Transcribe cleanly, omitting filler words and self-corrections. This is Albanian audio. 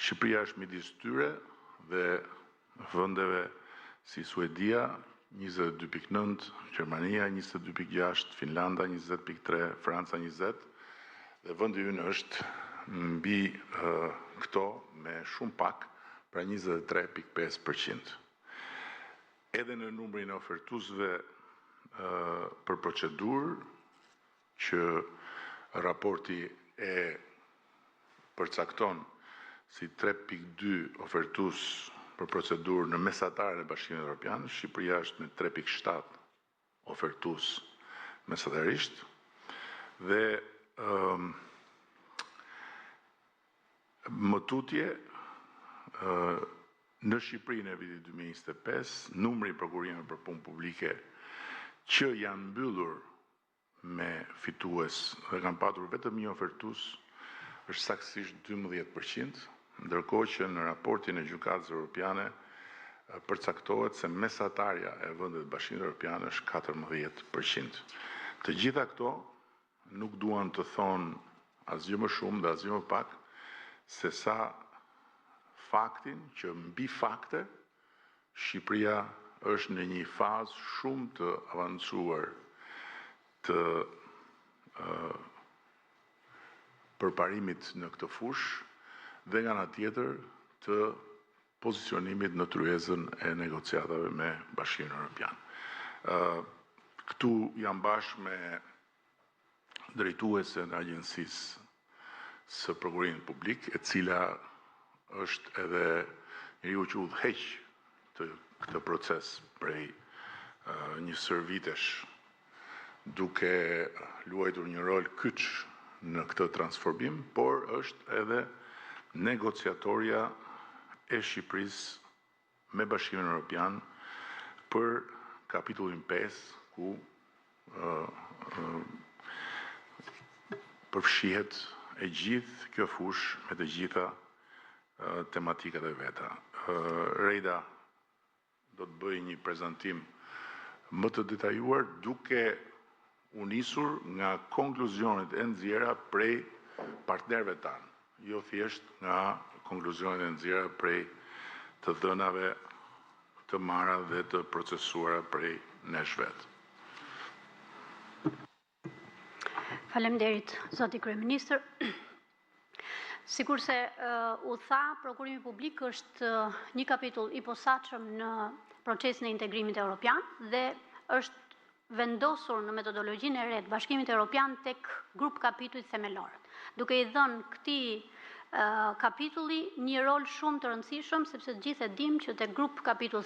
Shqipëria është midis tyre dhe vendeve si Suedia 22.9, Gjermania 22.6, Finlanda 20.3, Franca 20 dhe vendi ynë është mbi këto me shumë pak, pra 23.5%. Edhe në numrin e ofertuesve për procedurë që raporti e përcakton si 3.2 ofertues për procedurë në mesataren e Bashkimit Evropian, Shqipëria është me 3.7 ofertues mesatarisht dhe më tutje në Shqipërinë e vitit 2025, numri i prokurimeve për punë publike që janë mbyllur me fitues dhe kanë patur vetëm një ofertues është saktësisht 12%, ndërkohë që në raportin e Gjykatës Evropiane përcaktohet se mesatarja e vendeve të Bashkimit Evropian është 14%. Të gjitha këto nuk duan të thonë asgjë më shumë dhe asgjë më pak se sa faktin që mbi fakte Shqipëria është në një fazë shumë të avancuar të përparimit në këtë fushë dhe nga ana tjetër të pozicionimit në tryezën e negociatave me Bashkimin Evropian. Këtu jam bashkë me drejtuesen e Agjencisë së Prokurimit Publik, e cila është edhe njeriu që udhëheq këtë proces prej një sër vitesh, duke luajtur një rol kyç në këtë transformim, por është edhe negociatorja e Shqipërisë me Bashkimin Evropian për kapitullin 5, ku përfshihet e gjithë kjo fushë me të gjitha tematikat e veta. Rejda do të bëjë një prezantim më të detajuar duke u nisur nga konkluzionet e nxjera prej partnerëve tanë, jo thjesht nga konkluzionet e nxjera prej të dhënave të marra dhe të procesuara prej nesh vetë. Faleminderit, zoti kryeministër. Sikurse u tha, prokurimi publik është një kapitull i posaçëm në procesin e integrimit evropian dhe është vendosur në metodologjinë e re të Bashkimit Evropian tek grup kapitujt themelorët, duke i dhënë këtij kapitulli një rol shumë të rëndësishëm, sepse të gjithë e dim që tek grup kapitull.